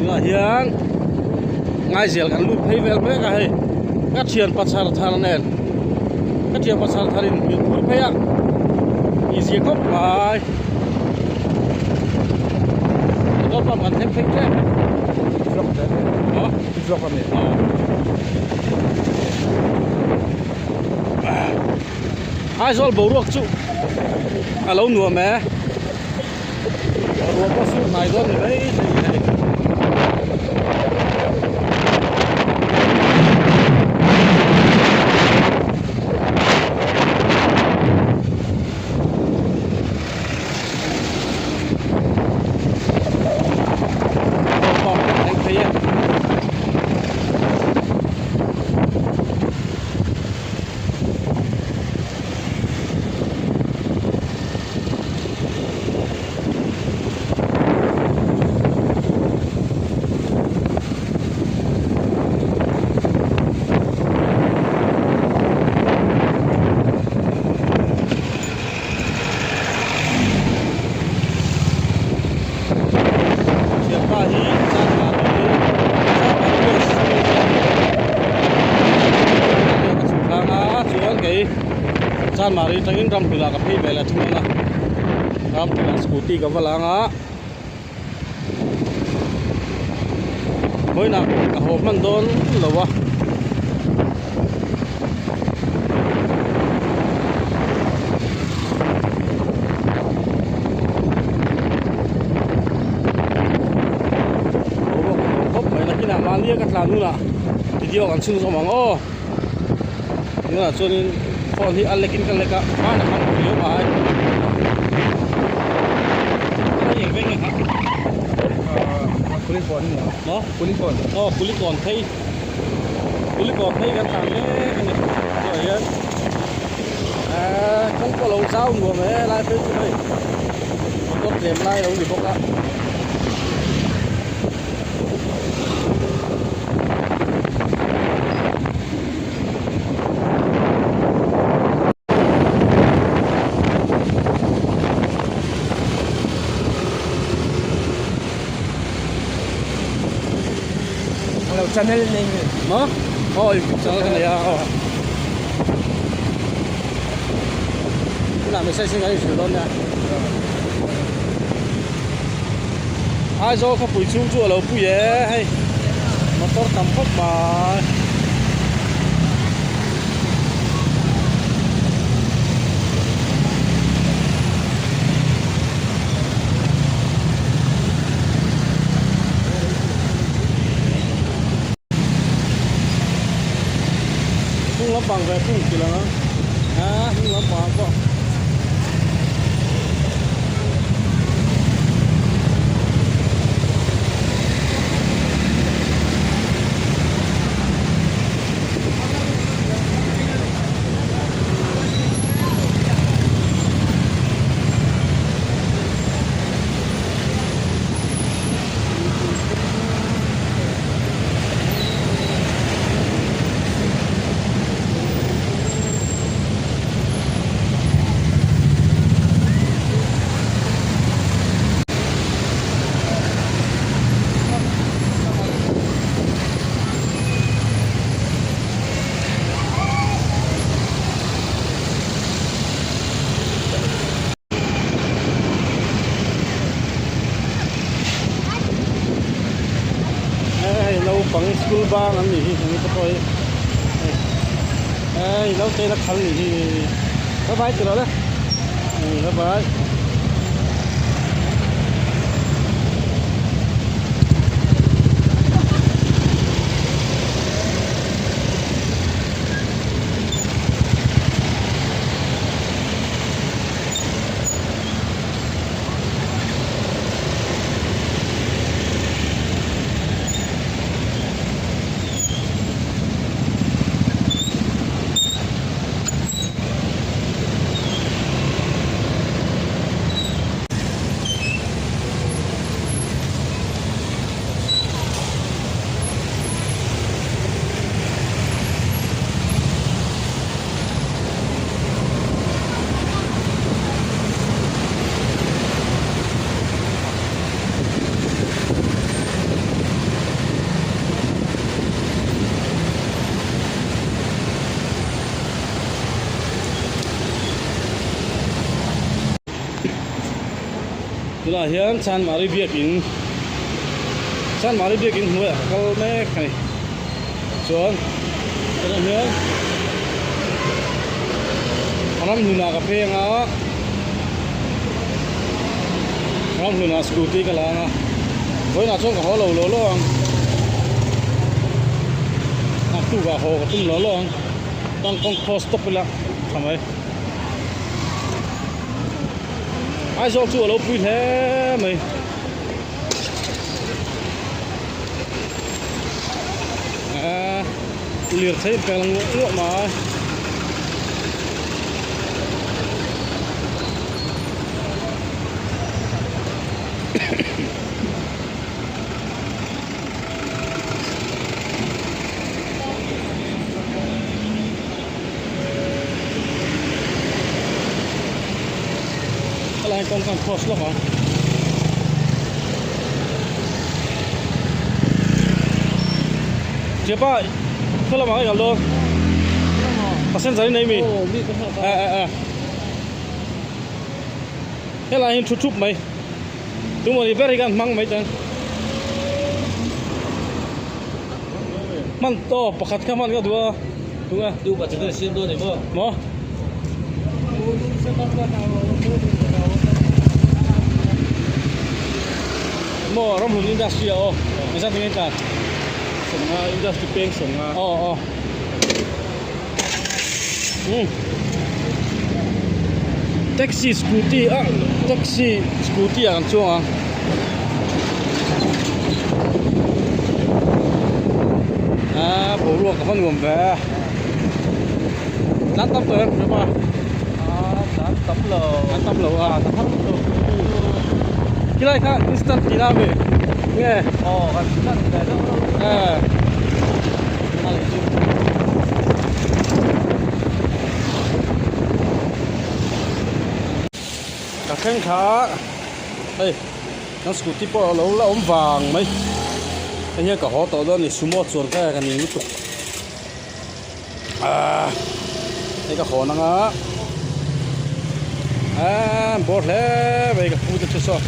Tunah hian Ngaizel kan lut phei vel mek a hei ka thian pachar thar nen ka thian pachar thar in min phur phei a tihzia khawp mai motor pump kan thleng phei tep a vlog a ni Aizawl boruak chu a lo nuam e. Ruah pawh sur hnai dawn ni mai thei a ni. Petrol pump kan thleng phei e. Thianpa hi chuan kei Chanmari atangin ramhlun ah ka phei ve leh thung ang a ramhlun ah scooty ka va lang a vawiinah ka haw hman dawn lo a. Boruak a nuam khawp mai nakinah mahnia ka tlan hunah video kan chhunzawm ang aw. Tunah chuanin phone hi a lek in ka lek a hmanah khan ka riau mai a eng veng nge kha Kulikawn ni maw Kulikawn aw Kulikawn phei Kulikawn phei kan tlan mek a ni tunah hian kawng pawh a lo zau nuam e lai phei chu hei motor tlem lai a lo ni bawk a. Hello channel name Maw? Aw YouTube channel ka nei a aw. Tunah message hi kan inhrilh dawn nia. Aizawl khawpui chhung chu a lo pui e hei motor tam khawp mai. Hnung lampang ve thung ti lang a hnung lampang ah pawh. Hei naupang school bang an nih hi eng te pawh hi hei hei naute la khal nih hi bye bye ti rawh le bye bye. Tunah hian Chanmari biakin Chanmari biakin hnuaiah ka kal mek a ni. Chuan tunah hian ramhlunah ka pheng a, ramhlunah scooty ka la ang a, vawiinah chuan ka haw lo lo lo ang. Naktukah haw ka tum lo lo ang. Tangkawng cross tawp ila tha mai. Aizawl chu a lo pui hle mai. Aaa lirthei in peng nguah nguah mai. Helai kawng kan cross lawk ang. Chepa, khaw lamah ka kal dawn. Passenger i nei mi? Eh eh eh. Helai hi thu thup mai. Tumawni ber hi kan hmang mai teng. Hman aw pakhat kha hman ka duh a tunge Tu pa channel siam dawn ni maw? Maw? Maw ramhlun industry ah aw engzat nge tlan? Sawmnga industry peng sawmnga. Aw aw umm taxi scooty ah taxi scooty ah kan chuang ang. Aaa boruak a va nuam ve tlan tam tawh em hriapa Aaa tlan tam lo tlan tam lo a khilai kha instant tih na ami nge aw kan tlan ve deuh deuh eh. Ka thleng kha hei kan scooty pawh alo la awm vang mai hei hian ka haw tawh dawn a ni sumo chuan ka ka ning lutuk ahh hei ka hawn anga ahh bawr hle mai ka pu te chu saw.